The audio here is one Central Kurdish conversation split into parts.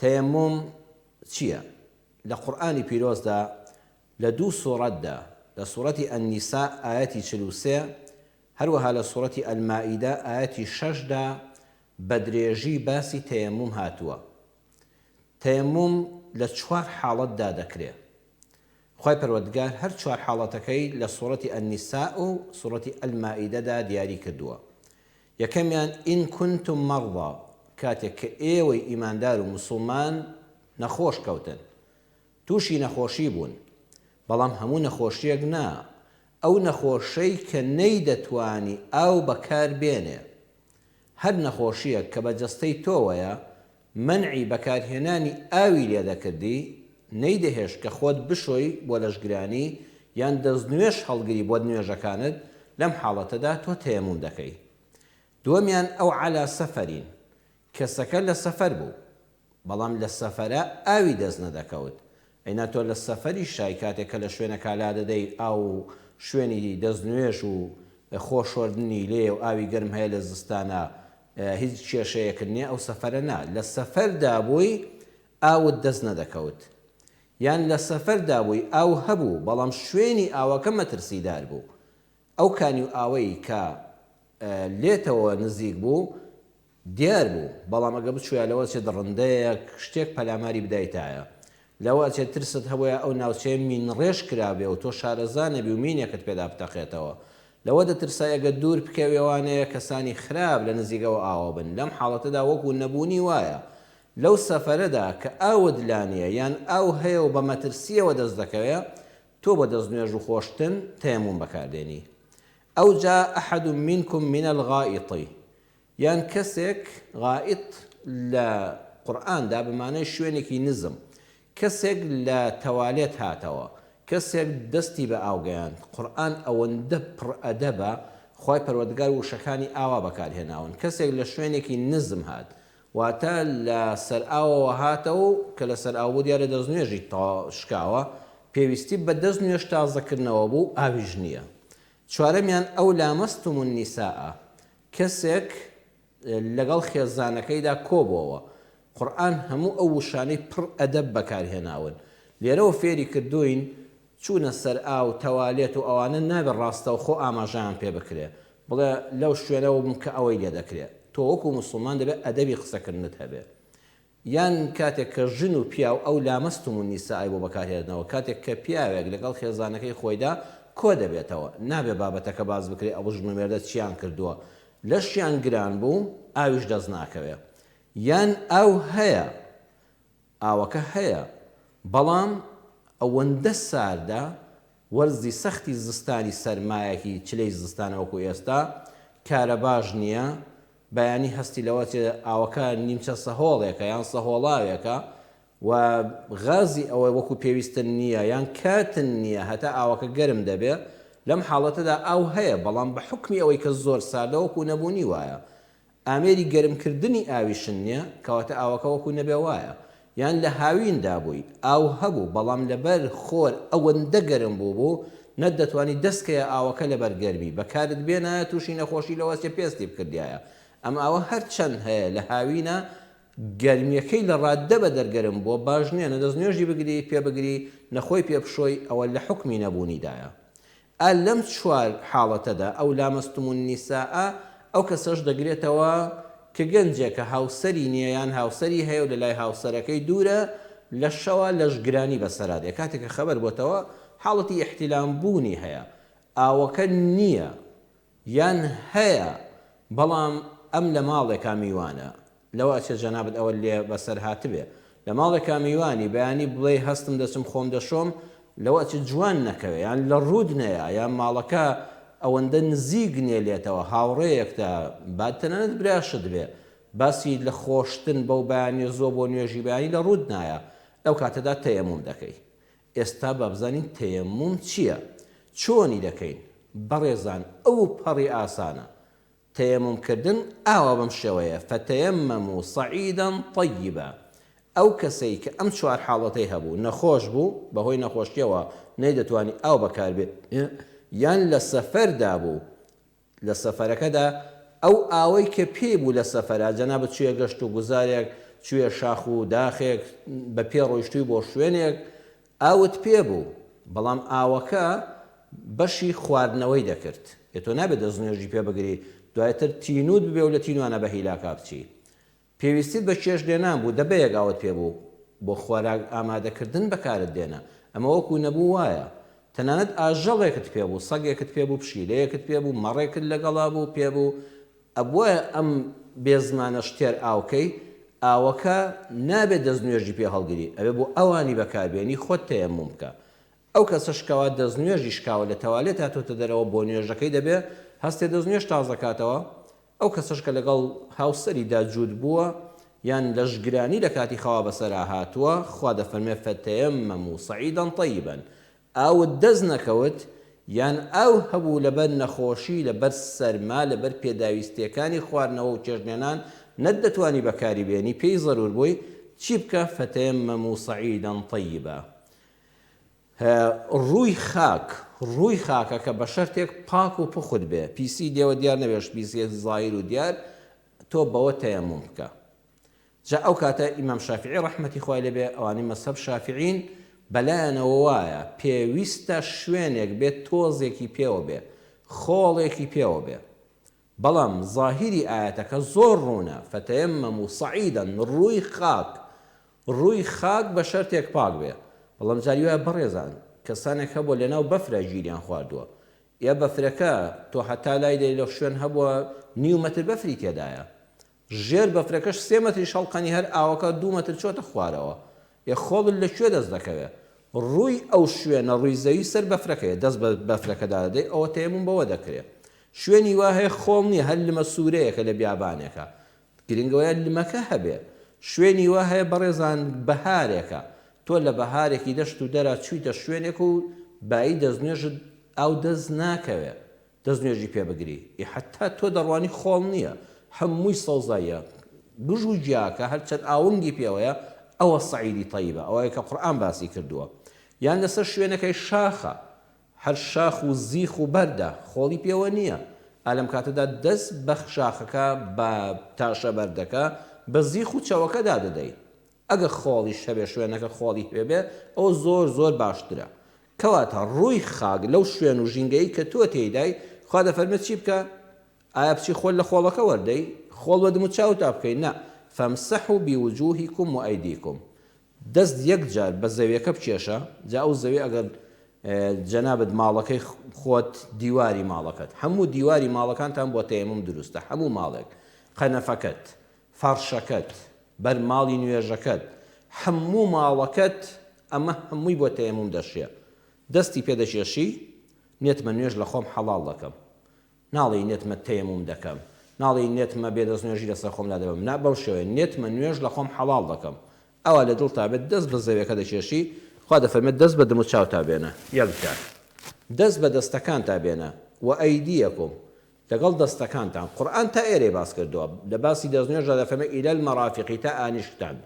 تەیەموم چییە؟ لە قورئانی پیرۆزدا لە دوو سوڕەتدا، لە سوڕەتی النساء ئایەتی 43، هەروەها لە سوڕەتی المائدە ئایەتی شەش دا بە درێژی باسی تەیەموم هاتووە. تەیەموم لە چوار حاڵەتدا دەکرێ. خوای پەروەردگار هەر چوار حاڵەتەکەی لە سوڕەتی النساء و سوڕەتی المائدە دا دیاری کردووە. یەکەمیان، ان کنتم مرضی، کاتێک کە ئێوەی ئیماندار و موسوڵمان نەخۆش کەوتن، تووشی نەخۆشی بوون، بەڵام هەموو نەخۆشیەک نا، ئەو نەخۆشەی کە نەیدەتوانی ئاو بەکار بێنێ، هەر نەخۆشیەک کە بە جەستەی تۆوەیە مەنعی بەکارهێنانی ئاوی لێدەکردی، نەیدەهێشت کە خۆت بشۆی بۆ لەشگرانی یان دەستنوێژ هەڵگری بۆ نوێژەکانت، لەم حاڵەتەدا تۆ تەیەموم دەکەی. دووەمیان ئەو عەلا سەفەرین، کەسەکە لە سەفەر بوو، بەڵام لە سەفەرا ئاوی دەست نەدەکەوت، ئەینا تۆ لە سەفەریشای کاتێک کە لە شوێنەکا لادەدەی ئاو و شوێنی دەستنوێژ و خۆ شۆردنی لێیە و ئاوی گەرم هەیە لە زستانا هیچ کێشەیەکت نیە ئەو سەفەرە نا لە سەفەردا بووی ئاوت دەست نەدەکەوت یان لە سەفەردا بووی ئاو هەبوو بەڵام شوێنی ئاوەکە مەترسیدار بوو ئەو کانی و ئاوەی کە لێتەوە نزیک بوو دیار بوو، بەڵام ئەگەر بچوویا لەوە ئەچێ دڕندەیەک شتێک پەلاماری بدایتایە. لەوە ئەچێ ترست هەبوویا ئەو ناوچەیە مینڕێژ کرابێ و تۆ شارەزا نەبی و مینێکت پێدا بتەقێتەوە. لەوە دەترسای ئەگەر دوور بکەوێوانەیە کەسانی خراپ لە نزیک ئەو ئاوە بن. لەم حاڵەتەدا وەکوو نەبوونی وایە. لەو سەفەرەدا کە ئاوت لا نییە یان ئاو هەیە و بە مەترسییەوە دەست دەکەوێ، تۆ بۆ دەستنوێژ و خۆشتن تەیەموم بەکار دێنی. او جاء احد منکم من الغائط یان کەسێک، غائط لە قورئاندا بە مانای شوێنێکی نزم، کەسێک لە تەوالێت هاتەوە، کەسێک دەستی بە ئاو گەیاند، قورئان ئەوەندە پڕ ئەدەبە، خوای پەروەردگار وشەکانی ئاوا بەکار هێناون، کەسێک لە شوێنێکی نزم هات، واتە لە سەر ئاوەوە هاتەوە و کە لە سەر ئاو بوو دیارە دەستنوێژی تەواو شکاوە، پێویستی بە دەست نوێژ تازەکردنەوە بوو، ئاویش نییە. چوارەمیان، او لامستم النساء، کەسێک لەگەڵ خێزانەکەیدا کۆبۆوە، قورئان هەموو ئەو وشانەی پڕ ئەدەب بەکارهێناون، لێرەوە فێری کردووین چوونە سەر ئاو، تەوالێت و ئەوانە نابێ ڕاستەوخۆ ئاماژەیان پێ بکرێ، بڵێ لەو شوێنەوە بووم کە ئەوەی لێ دەکرێ، تۆ وەکو موسڵمان دەبێ ئەدەبی قسەکردنت هەبێ. یان کاتێک کە ژن و پیاو او لامستم النساء ی بۆ بەکارهێنەوە، کاتێک کە پیاوێک لەگەڵ خێزانەکەی خۆیدا کۆ دەبێتەوە، نابێ بابەتەکە باس بکرێ ئەو ژن و مێردە چیان کردووە، لەشیان گران بوو ئاویش دەست ناکەوێ، یان ئاو هەیە ئاوەکە هەیە بەڵام ئەوەندە ساردە وەرزی سەختی زستانی سەرمایەکی چلەی زستانە وەکو ئێستا کارەباش نییە بەیانی هەستی لەوە چێ ئاوەکە نیمچە سەهۆڵێکە یان سەهۆڵاوێکە و غازی ئەوە وەکو پێویستن نییە یان کاتن نییە هەتا ئاوەکە گەرم دەبێ لەم حاڵەتەدا ئاو هەیە بەڵام بە حوکمی ئەوەی کە زۆر ساردە وەکو نەبوونی وایە ئامێری گەرمکردنی ئاویشن نیە، کەواتە ئاوەکە وەکو نەبێ وایە. یان لە هاویندا بووی، ئاو هەبوو، بەڵام لەبەر خۆر ئەوەندە گەرم بووبوو، نەتدەتوانی دەست کەیە ئاوەکە لەبەر گەرمی، بەکارت بێنایە تووشی نەخۆشی لەوەچێ پێستی بکردیایە. ئەم ئاوە هەر چەند هەیە لە هاوینا گەرمیەکەی لە ڕاددە بەدەر گەرم بووە، باش نیە نە دەست نوێژی بگری پێ بگری، نە خۆی پێ بشۆی، ئەوە لە حوکمی نەبوونیدایە. ئا لەم چوار حاڵەتەدا، او لامستم النساء، ئەو کەسەش دەگرێتەوە کە گەنجێکە هاوسەری نیە یان هاوسەری هەیە و لەلای هاوسەرەکەی دوورە، لە شەوا لەشگرانی بەسەرا دێ، کاتێک کە خەبەر بۆتەوە حاڵەتی ئیحتیلام بوونی هەیە، ئاوەکە نیە یان هەیە بەڵام ئەم لە ماڵێکا میوانە، لەوە ئەچێ جەنابت ئەوەت لێ بەسەر هاتبێ لە ماڵێکا میوانی بەیانی بڵێی هەستم دەچم خۆم دەشۆم لەوە ئەچێ جوان نەکەوێ یان لە ڕووت نەیا یان ماڵەکە ئەوەندە نزیک نیە لێتەوە هاوڕێیەکتە با تەنانەت براشت بێ باسی لە خۆشتن بەو بەیانیە زووە بۆ نوێژی بەیانی لە ڕووت نایە لەو کاتەدا تەیەموم دەکەی ئێستا با بزانین تەیەموم چیە چۆنی دەکەین بەڕێزان ئەو پەڕی ئاسانە تەیەموم کردن ئاوا بەم شێوەیە، فتیمموا صعیدا طیبا، ئەو کەسەی کە ئەم چوار حاڵەتەی هەبوو، نەخۆش بوو، بەهۆی نەخۆشیەوە نەیدەتوانی ئاو بەکاربێنێ، یان لە سەفەردا بوو، لە سەفەرەکەدا ئەو ئاوەی کە پێی بوو لە سەفەرا، جەنابت چوویە گەشت و گوزارێک، چوویە شاخ و داخێک، بە پێ ڕۆیشتووی بۆ شوێنێک، ئاوت پێ بوو، بەڵام ئاوەکە بەشی خواردنەوەی دەکرد. ئێ تۆ نابێ دەستنوێژی پێ بگری، دوایتر تینووت ببێ و لە تینوانە بە هیلاکا بچی. پێویستیت بە چێشت لێنان بوو، دەبەیەک ئاوت پێ بوو، بۆ خۆراک ئامادەکردن بەکارت دێنا. ئەمە وەکو نەبوو وایە. تەنانەت ئاژەڵێکت پێ بوو، سەگێکت پێ بوو، پشیلەیەکت پێ بوو، مەڕێکت لەگەڵا بوو، پێ بوو، ئەبوایە ئەم بێزمانەش تێر ئاو کەی، ئاوەکە نابێ دەستنوێژی پێ هەڵگری، ئەبێ بۆ ئەوانی بەکار بێنی، خۆت تەیەموم بکە. ئەو کەسەش کەوا دەستنوێژی شکاوە لە تەوالێت هاتۆتە دەرەوە بۆ نوێژەکەی دەبێ هەستێ دەستنوێژ تازە کاتەوە، ئەو کەسەش کە لەگەڵ هاوسەریدا جووت بووە یان لەشگرانی لە کاتی خەوا بەسەرا هاتووە، خوا دەفەرموێ فتیمموا صعیدا طیبا ئاوت دەست نەکەوت یان ئاو هەبوو لەبەر نەخۆشی لەبەر سەرما لەبەر پێداویستیەکانی خواردنەوە و چێشتلێنان نەتدەتوانی بەکاری بێنی پێی زەرور بووی چی بکە فتیمموا صعیدا طیبا ڕووی خاک، ڕووی خاکەکە بە شەرتێک پاک و پوخت بێ، پیسی لێوە دیار نەبێ، پیسی زاهیر و دیار، تۆ بەوە تەیەموم بکە. جا ئەو کاتە ئیمام شافیعی ڕەحمەتی خوای لێ بێ، ئەوانەی مەزهەب شافیعین بەلایانەوە وایە پێویستە شوێنێک بێ تۆزێکی پێوە بێ، خۆڵێکی پێوە بێ. بەڵام زاهیری ئایەتەکە زۆر ڕوونە، فتیمموا صعیدا، ڕووی خاک، ڕووی خاک بە شەرتێک پاک بێ، بەڵام جاری وایە بەڕێزان کەسانێک هەبووە لەناو بەفرا گیریان خواردووە، ئێ بەفرەکە تۆ هەتا لای دەی لە شوێن هەبووە نیو مەتر بەفری تێدایە، ژێر بەفرەکەش سێ مەتریش هەڵقەنی هەر ئاوەکە دوو مەتر چۆتە خوارەوە ئێ خۆڵت لە کوێ دەست دەکەوێ؟ ڕووی ئەو شوێنە ڕووی زەوی سەر بەفرەکەیە دەست بە بەفرەکەدا دەدەی ئەوە تەیەموم بەوە دەکرێ. شوێنی وا هەیە خۆڵ نییە هەر لمە سوورەیەکە لە بیابانێکە گرنگ ئەوەیە لمەکە هەبێ. شوێنی وا هەیە بەڕێزان بەهارێکە تۆ لە بەهارێکی دەشت و دەرا چوویتە شوێنێک و بایی دەستنوێژت ئاو دەست ناکەوێ دەست نوێژی پێ بگری ئی حەتا تۆ دەڕوانی خۆڵ نیە هەمووی سەوزاییە گژ و گیاکە هەرچەند ئاونگی پێوەیە ئەوە سەعیدی تەیبە ئەوەیە کە قورئان باسی کردووە یان لەسەر شوێنەکەی شاخە هەر شاخ و زیخ و بەردە خۆڵی پێوە نییە ئا لەم کاتەدا دەست بە شاخەکە بە تاشە بەردەکە بە زیخ و چەوەکەدا دەدەی ئەگەر خۆڵیش هەبێ شوێنەکە خۆڵی پێ بێ ئەوە زۆر زۆر باشترە کەواتە ڕووی خاک لەو شوێن و ژینگەی کە تۆ تێیدای خوا دەفەرمێت چی بکە ئایا بچی خۆل لە خۆڵەکە وەردەی خۆڵ بە دم و چاوتا بکەی نا فامسحوا بوجوهکم وایدیکم دەست یەک جار بە زەویەکە بکێشە جا ئەو زەوی ئەگەر جەنابت ماڵەکەی خۆت دیواری ماڵەکەت هەموو دیواری ماڵەکانتان بۆ تەیەموم دروستە هەموو ماڵێک قەنەفەکەت فەڕشەکەت، بەر ماڵی نوێژەکەت، هەموو ماڵەکەت ئەمە هەمووی بۆ تەیەموم دەشێ. دەستی پێ دەکێشی، نێتمە نوێژ لە خۆم حەڵاڵ دەکەم. ناڵێی نێتمە تەیەموم دەکەم. ناڵێی نێتمە بێ دەستنوێژی لەسەر خۆم لادەبەم. نا بەو شێوەیە، نێتمە نوێژ لە خۆم حەڵاڵ دەکەم. ئەوا لە دڵتا بێت دەست بە زەویەکە دەکێشی، خوا دەفەرمێت دەست بە دم و چاوتا بێنە، یەک جار. دەست بە دەستەکانتا بێنە، وأیدیکم، لەگەڵ دەستەکانتان، قورئان تا ئێرەی باس کردووە، لە باسی دەستنوێژدا دەفەرمێ الی المرافق تا ئانیشکتان،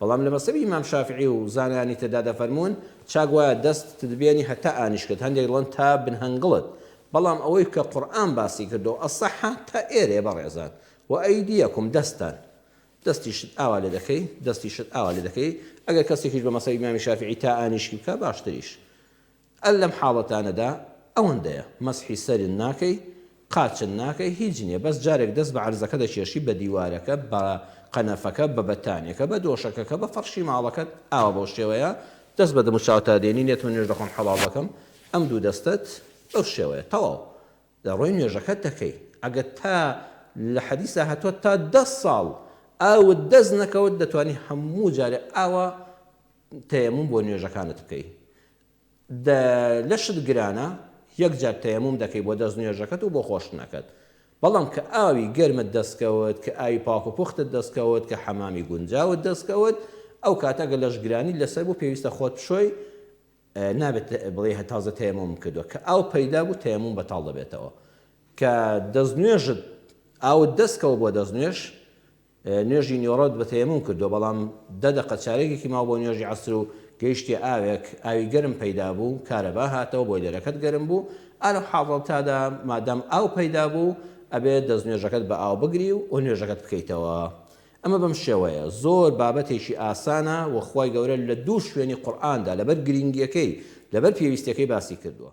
بەڵام لە مەزهەبی ئیمام شافعی و زانایانی تردا دەفەرموون چاک وایە دەستت بێنی هەتا ئانیشکت، هەندێک دەڵێن تا بن هەنگڵت، بەڵام ئەوەی کە قورئان باسی کردووە ئەصح تا ئێرەیە بەڕێزان، وایدیکم دەستتان، دەستیشت ئاوا لێ دەکەی، دەستیشت ئاوا لێ دەکەی، ئەگەر کەسێکیش بە مەزهەبی ئیمامی شافعی تا ئانیشکی بکا باشتریش. ئەر لەم حاڵەتانەدا ئەوەندەیە، مەسحی سەرت ناکەی، قاچت ناکەی، هیچ نییە، بەس جارێک دەست بە عەرزەکە دەکێشی، بە دیوارەکە، بە قەنەفەکە، بە بەتانیەکە، بە دۆشەکەکە، بە فەڕشی ماڵەکەت، ئاوا بەو شێوەیە دەست بە دەموچاوتا دێنی، نێت من نوێژ لە خۆم حەڵاڵ دەکەم، ئەم دوو دەستەت بەو شێوەیە، تەواو دەڕۆی نوێژەکەت دەکەی، ئەگەر تا لە حەدیسا هاتووە تا دە ساڵ ئاوت دەست نەکەوت دەتوانی هەموو جارێ ئاوا تەیەموم بۆ نوێژەکانت بکەی دە لەشت گرانە یەک جار تەیەموم دەکەی بۆ دەست نوێژەکەت و بۆ خۆشتنەکەت بەڵام کە ئاوی گەرمت دەست کەوت کە ئاوی پاک و پوختت دەست کەوت کە حەمامی گونجاوت دەست کەوت ئەو کاتە گەر لەش گرانی لەسەر بوو پێویستە خۆت بشۆی نابێت بڵێ هە تازە تەیەموم کردووە کە ئاو پەیدا بوو تەیەموم بەتاڵ دەبێتەوە کە دەست نوێژت ئاوت دەست کەوت بۆ دەست نوێژ نوێژی نیوەڕۆت بە تەیەموم کردووە، بەڵام دە دەقە چارەکێکی ماوە بۆ نوێژی عەسر و گەیشتیە ئاوێک، ئاوی گەرم پەیدا بوو، کارەبا هاتەوە، بۆیلەرەکەت گەرم بوو، ئا لەو حاڵەتادا مادام ئاو پەیدا بوو ئەبێ دەستنوێژەکەت بە ئاو بگری و نوێژەکەت بکەیتەوە. ئەمە بەم شێوەیە زۆر بابەتێکی ئاسانە و خوای گەورە لە دوو شوێنی قورئاندا لەبەر گرینگیەکەی لەبەر پێویستیەکەی باسی کردووە.